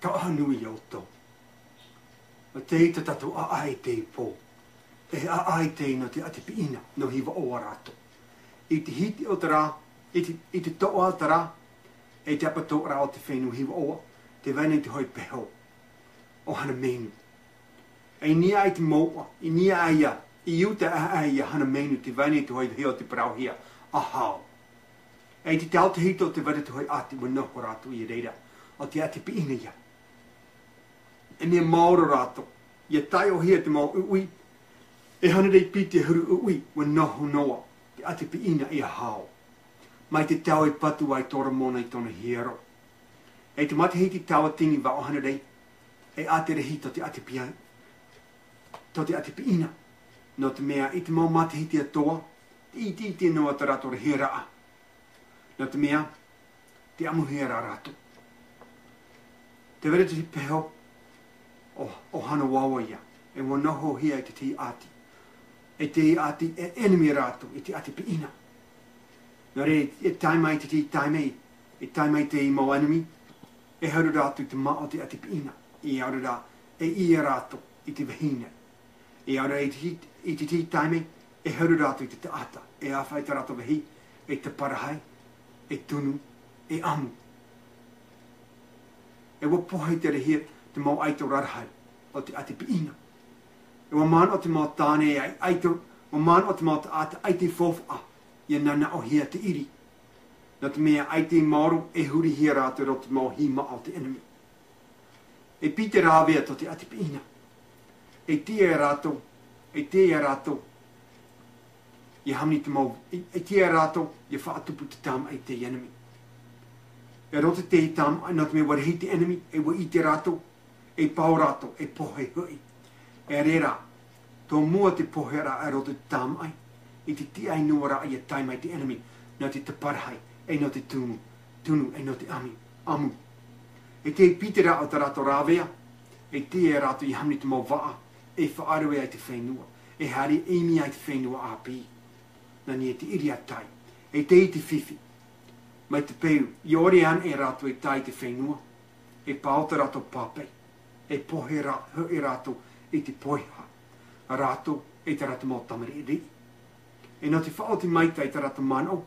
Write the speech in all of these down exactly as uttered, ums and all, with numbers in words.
Ka aha nui ia ʻoutou. ʻO tei tā tātou ʻāʻai i teie pō. E ʻāʻai teie nō te ʻati piʻina, nō Hivaʻoa rātou. I te hiti o te rā, i te, i te toʻa o te rā, e te ʻapatoʻa o te fenua Hivaʻoa, tē vai nei te hōʻē peho. ʻO Hana Menu. E i niʻa i te mouʻa, i niʻa ia, i uta aʻe ia Hana Menu tē vai nei te hōʻē vāhi o te parauhia, ʻa Hao. E i te tautehito tē vai ra te hōʻē ʻati ʻua noho rātou i reira, ʻo te ʻati piʻina ia. E mea maoro rātou, ʻia taiʻohia te mau uʻi, e hānere piti ʻahuru uʻi, ʻua noho noa, te ʻati piʻina ia Hao. Mai te tau e patu ai Toromona i tōna hiero. E te matahiti tauatini vaʻu hānere, e ʻātere hia tō te ʻati piʻi-, tō te ʻati piʻina. Nō te mea i te mau matahiti atoʻa, te ʻiteʻite noa tā rātou rahi raʻa. Nō te mea, tē ʻamuhia ra rātou. Tē vai ra te peho, ʻo, ʻo Hana Wawa ia, e ʻua nohohia i te tahi ʻati. E te ʻati, e enemy rātou, i te ʻati piʻina. Nō reira, e tae mai te tahi taime, e tae mai te mau enemy, e haere rātou i te māʻa o te ʻati piʻina, e ʻaore rā, e ʻī rātou i te vahine. E ʻaore i te, i te tahi taime, e haere rātou i te taʻata, e ʻāfaʻi tā rātou vāhi, e taparahi, e tunu, e ʻamu. E ʻua pohe te reira, te mau ʻaito rarahi, o te ʻati piʻina. E ʻua manaʻo te mau tāne, e ʻai-, ʻaito, ʻua manaʻo te mau taʻata, ʻaita i faufaʻa, ʻia nānaʻohia te ʻiri. Nō te mea ʻaita i maoro, e hurihia rātou i roto i te mau hīmaʻa o te enemy. E piti rāveʻa tō te ʻati piʻina. E tiʻa ia rātou, e tiʻa ia rātou, ʻia hāmani te mau, e, e tiʻa ia rātou, ʻia faʻatupu te tāmaʻi i te enemy. E roto te tāmaʻi, nō te mea ʻua rahi te enemy, e ʻua ʻite rātou, e pau rātou, e pohe hoʻi. E reira, tō mua te pohe ra e roto te tāmaʻi, i te tiʻa noa ra ʻia tae mai te enemy, nō te taparahi, e nō te tunu, tunu, e nō te ʻami, ʻamu. E te piti ra o tā rātou rāveʻa, e tiʻa ia rātou ʻia hāmani te mau vaʻa, e faʻaruʻe ai te fenua, e haere e ʻimi ai te fenua ʻāpī. Nā niʻa i te ʻiriā tai, e te, i te fifi. Mai te peu, ʻia ʻore ana e rātou e tae i te fenua, e pau tā rātou pape, e pohe ra-, hoʻi rātou i te poiha, a rātou e tā rātou mau tamariʻi. E nō te faʻaoti maitaʻi i tā rātou manaʻo,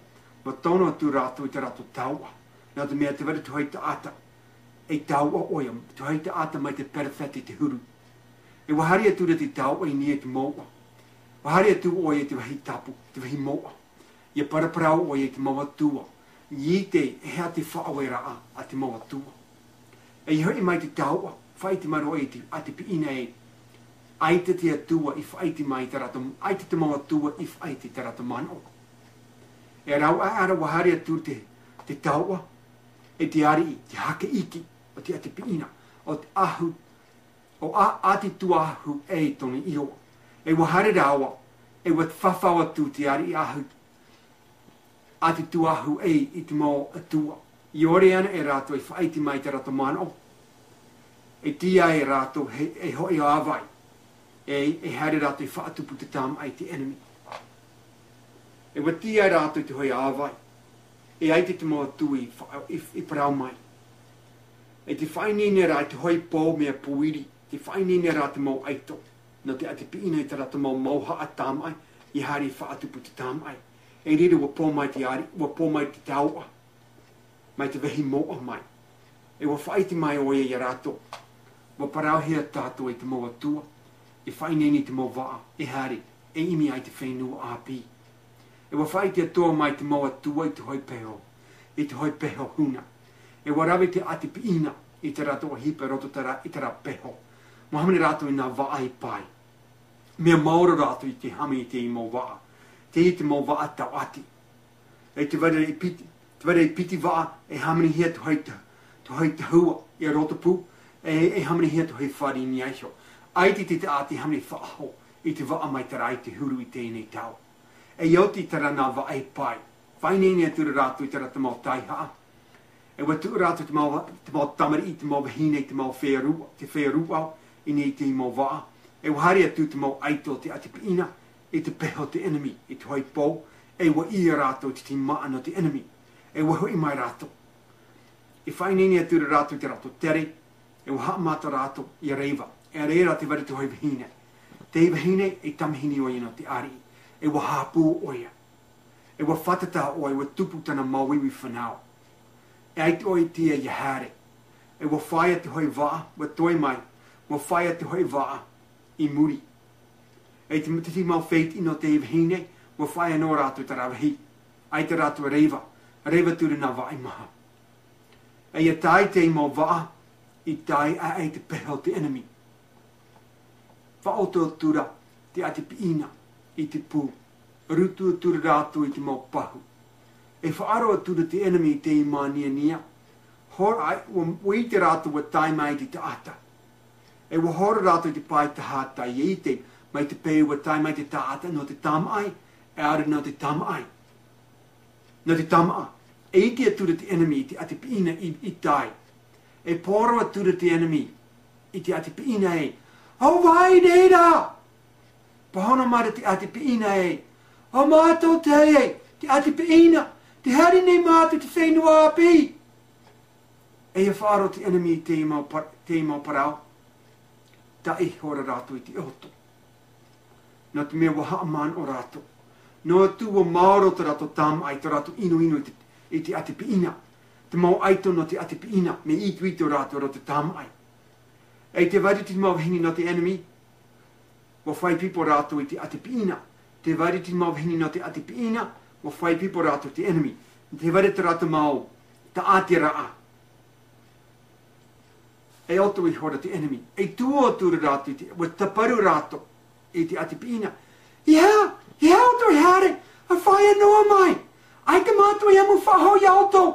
ʻua tono atu rātou i tā rātou taoʻa, nō te mea tē vai ra te hōʻē taʻata, e taoʻa ʻoia, te hōʻē taʻata mai te perofeta i te huru. E ʻua haere atu ra te taoʻa i niʻa i te mouʻa. ʻUa haere atu ʻoia i te vāhi tapu, te vāhi mouʻa. ʻIa paraparau ʻoia i te mau atua, ʻia ʻite e aha te faʻaueraʻa a te mau atua. E ʻia hoʻi mai te taoʻa, faʻaʻite mai roa i te, ʻati piʻina ē, ʻaita te atua i faʻaʻite mai i tā rātou, ʻaita te mau atua i faʻaʻite i tā rātou manaʻo. E rāveʻa ʻara ʻua haere atu te, te taoʻa, e te ariʻi, te haka iʻoa, o te ʻati piʻina, ʻo te ahu, ʻo A-, Ati Tuahu e tōna iʻoa. E ʻua haere rāua, e ʻua fafau atu te ariʻi ahu, Ati Tuahu e i te mau atua. ʻIa ʻore ana e rātou e faʻaʻite mai i tā rātou manaʻo. E tiʻa e rātou he, e hōʻē ʻāvae. E, e haere rātou e faʻatupu te tāmaʻi i te enemy. E ʻua tiʻa rātou i te hōʻē ʻāvae. E ʻaita te mau atua i fa-, i, i parau mai. E tē faʻaineine ra i te hōʻē pō mea pōiri, tē faʻaineine ra te mau ʻaito. Nō te ʻati piʻina i tā rātou mau mouhaʻa tāmaʻi, ʻia haere e faʻatupu te tāmaʻi. E reira ʻua pō mai te ari-, ʻua pō mai te taoʻa. Mai te vāhi mouʻa mai. E ʻua faʻaʻite mai ʻoia ia rātou. ʻUa parauhia tātou e te mau atua. E faʻaineine i te mau vaʻa, e haere, e ʻimi ai te fenua ʻāpī. E ʻua faʻaʻite atoʻa mai te mau atua i te hōʻē peho, i te hōʻē peho huna. E ʻua rave te ʻati piʻina i tā rātou ʻohipa i roto i terā, i terā peho. ʻUa hāmani rātou i nā vaʻa e pae. Mea maoro rātou i te hāmani i te mau vaʻa. Teie te mau vaʻa tauʻati. E tē vai ra e piti, tē vai ra e piti vaʻa, e hāmanihia te hōʻē ta-, te hōʻē tahua, i roto pū, e, e hāmanihia te hōʻē fare i niʻa iho. ʻAita te taʻata i hāmani faʻahou i te vaʻa mai terā i te huru i teie nei tau. E ʻia oti terā nā vaʻa e pae. Faʻaineine atu ra rātou i terā te mau taihaʻa. E ʻua tuʻu rātou te mau, te mau tamariʻi, te mau vahine, te mau fea rū-, te fea rūʻau, i niʻa i te mau vaʻa. E ʻua haere atu te mau ʻaito o te ʻati piʻina, i te peho o te enemy, i te hōʻē pō, e ʻua ʻī rātou i te timaʻa nō te enemy. E ʻua hoʻi mai rātou. E faʻaineine atu ra rātou i tā rātou tere, ʻUa haʻamata rātou ia reva. E reira te vare te hoʻi vahine. Te vahine e tamahine ʻoia nō te ariʻi. ʻUa hāpū ʻoia. ʻUa fātata ʻoia, ʻua tupu tāna māuiui fānau. E ʻaita ʻoia ʻia haere. ʻUa fāia te hoʻi vaʻa, ʻua toe mai, ʻua fāia te hoʻi vaʻa i muri. E te, te mau fētiʻi nō te vahine, ʻua fāia nō rātou terā vāhi. ʻAita rātou e reva, reva atu ra nā vaʻa i maha. E ʻia tae te mau vaʻa, i tae aʻe i te peho o te ʻenemi. Faʻaoti atu ra te ʻati piʻina i te pū, rutu atu ra rātou i te mau pahu. E faʻaroʻo atu ra te ʻenemi i te mau niania. Hora, ʻua, ʻua ʻite rātou ʻua tae mai te taʻata. ʻUa hora rātou i te pae taha taiete, mai te peu ʻua tae mai te taʻata nō te tamaʻi, ʻaore nō te tamaʻi. Nō te tamaʻi, e ʻite atu ra te ʻenemi i te ʻati piʻina i, i tae. E poro atu ra te ʻenemi i te ʻati piʻina ē. ʻO vai reira? Pāhono mai ra te ʻati piʻina ē. ʻO mātou teie, te ʻati piʻina, tē haere nei mātou i te fenua ʻāpī. E ʻia faʻaroʻo te ʻenemi i te mau pa-, te mau parau, taʻi iho ra rātou i te ʻoto. Nō te mea ʻua haʻamanaʻo rātou. Noa atu ʻua maoro tō rātou tamaʻi, tō rātou ʻinoʻino i te, i te ʻati piʻina. Te mau ʻaito nō te ʻati piʻina, mea itoito rātou i roto i te tamaʻi. E tē vai ra te mau vahine nō te ʻenemi, ʻua fāʻiʻipo rātou i te ʻati piʻina. Tē vai ra te mau vahine nō te ʻati piʻina, ʻua fāʻiʻipo rātou i te ʻenemi. Tē vai ra tō rātou mau taʻatiraʻa. E ʻoto ihora te ʻenemi. E tuʻu atu ra rātou i te, ʻua tāparu rātou i te ʻati piʻina. E aha, e aha ʻoutou e haere, ʻa fāia noa mai. ʻAita mātou e ʻamu faʻahou ia ʻoutou.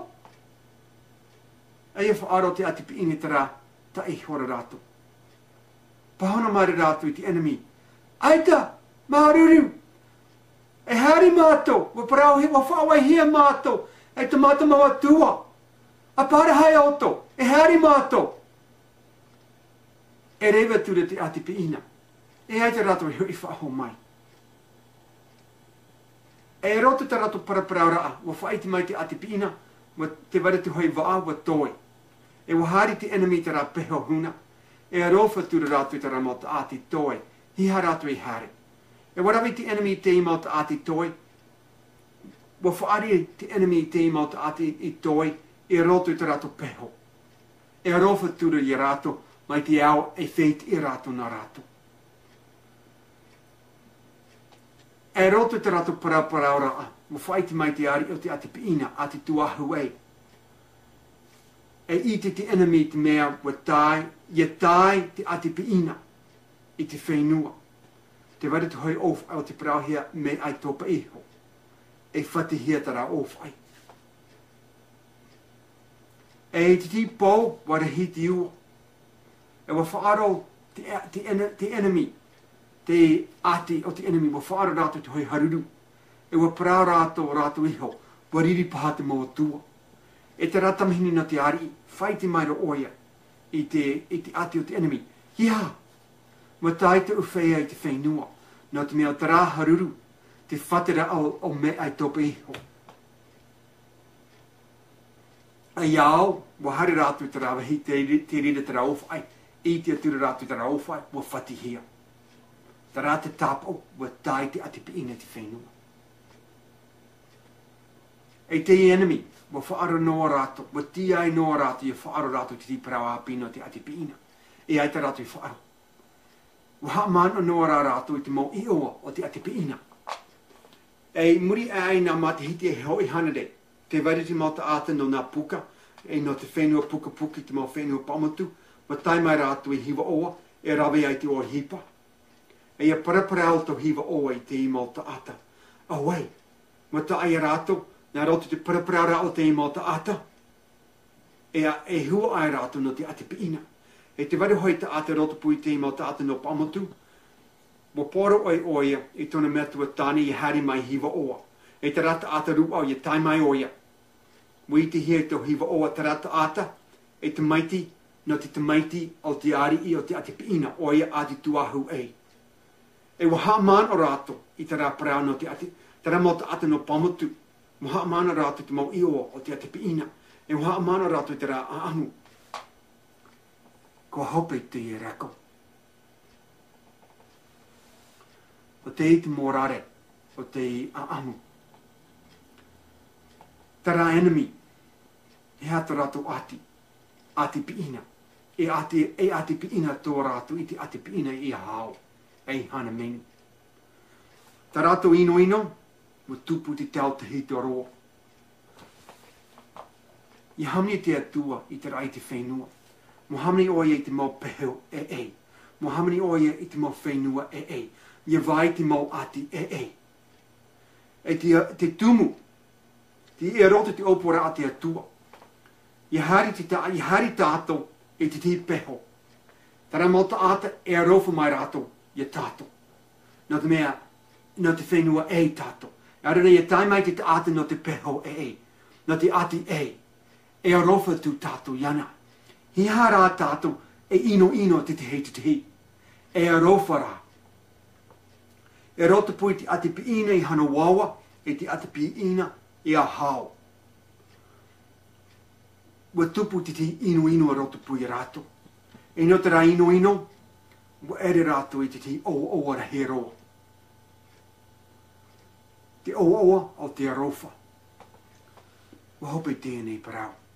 E ʻia faʻaroʻo te ʻati piʻina terā, taʻi ihora rātou. Pāhono mai ra rātou i te ʻenemi. ʻAita, māuruuru. E haere mātou, ʻua parauhia, ʻua faʻaauhia mātou, e te mau atua. ʻA parau ʻoutou, e haere mātou. E reva atu ra te ʻati piʻina. E ʻaita rātou e hoʻi faʻahou mai. E roto i tā rātou paraparauraʻa, ʻua faʻaʻite mai te ʻati piʻina, ʻua tē vai ra te hoʻi vaʻa, ʻua toe. E ʻua haere te ʻenemi i terā peho huna. E aroha atu ra rātou i terā mau taʻata i toe. Hia rātou i haere. E ʻua rave te ʻenemi i te mau taʻata i toe. ʻUa fāriʻi te ʻenemi i te mau taʻata i, i toe, i roto i tā rātou peho. E aroha atu ra ia rātou, mai te ao e fētiʻi rātou nā rātou. E roto i tā rātou paraparauraʻa, ʻua faʻaʻite mai te ariʻi o te ʻati piʻina, ʻa te tuahu ē. E ʻite te ʻenemi i te mea, ʻua tae, ʻia tae te ʻati piʻina i te fenua. Tē vai ra te hoʻi ʻōfaʻi o te parauhia mea ʻai topa iho. E fatihia terā ʻōfaʻi. E i te tīpou, ʻua rahi te ua. E ʻua faʻaroʻo te, te ʻene-, te ʻenemi, te ʻati o te ʻenemi, ʻua faʻaroʻo rātou te hoʻi haruru. E ʻua parau rātou, rātou iho, ʻua riri paha te mau atua. E terā tamahine nō te ariʻi, faʻaʻite mai ra ʻoia i te, i te ʻati o te ʻenemi. E aha, ʻua tae tōʻu feiā i te fenua, nō te mea ʻo terā haruru, te fatu ra ʻo, ʻo mea ʻai topa iho. ʻA ia au, ʻua haere rātou i terā vāhi, tē ri-, tē reira terā ʻōfaʻi, ʻite atu ra rātou i terā ʻōfaʻi, ʻua fatihia. Terā te tāpaʻo, ʻua tae te ʻati piʻina i te fenua. E te ʻenemi, ʻua faʻaroʻo noa rātou, ʻua tīaʻi noa rātou, ʻia faʻaroʻo rātou i te parau ʻāpī nō te ʻati piʻina. E ʻaita rātou i faʻaroʻo. ʻUa haʻamanaʻo noa rā rātou i te mau iʻoa o te ʻati piʻina. E i muri aʻe i nā matahiti e hōʻē hānere, tē vai ra te mau taʻata nō nā puka, e nō te fenua pukapuka i te mau fenua Pāmotu, ʻua tae mai rātou i Hiva ʻOa, e rave ai te ʻohipa. E ʻia paraparau tō Hiva ʻOa i te mau taʻata. Auē, ʻua taʻa ia rātou, nā roto i te paraparau ra o te mau taʻata. E a, e huaʻai rātou nō te ʻati piʻina. E tē vai ra hoʻi taʻata roto pū i te mau taʻata nō Pāmotu. ʻUa poro ʻoia, ʻoia, i tōna metua tāne ʻia haere mai Hiva ʻOa. E terā taʻata rūʻau ʻia tae mai ʻoia. ʻUa ʻitehia e tō Hiva ʻOa terā taʻata, e tamaiti, nō te tamaiti o te ariʻi o te ʻati piʻina, ʻoia ʻa te tuahu ē. E ʻua haʻamanaʻo rātou i terā parau nō te ʻati, terā mau taʻata nō Pāmotu. ʻUa haʻamanaʻo rātou i te mau iʻoa o te ʻati piʻina. E ʻua haʻamanaʻo rātou i terā ʻāʻamu. Kua hope te rako. ʻO te iti mōrare, ʻo te ʻaʻamu. Terā enemy, e aha tō rātou ʻati, ʻati piʻina. E ʻati, e ʻati piʻina tō rātou i te ʻati piʻina i hao, ei hana menu. Tā rātou ʻinoʻino, ʻua tupu te tau tahito roa. ʻIa hāmani te Atua i te raʻi i te fenua. ʻUa hāmani ʻoia i te mau peho ʻē. ʻUa hāmani ʻoia i te mau fenua ʻē. ʻIa vai te mau ʻati ʻē. E te, te tumu, te e roto te ʻōpuaraʻa a te Atua. ʻIa haere te ta-, ʻia haere tātou i te tahi peho. Terā mau taʻata e aroha mai rātou iā tātou. Nō te mea, nō te fenua ʻē tātou. ʻAore rā ʻia tae mai te taʻata nō te peho ʻē, nō te ʻati ʻē, e aroha atu tātou iāna. Hiʻo rā tātou e ʻinoʻino te tahi te tahi. E aroha rā. E rotopū i te ʻati piʻina i Hanaʻaroa, i te ʻati piʻina i Ahau. ʻUa tupu te tahi ʻinoʻino e rotopū iā rātou. E nō terā ʻinoʻino, ʻua ʻere rātou i te tahi ʻoaʻoa rahi roa. Te ʻoaʻoa o te aroha. ʻUa hope teie nei parau.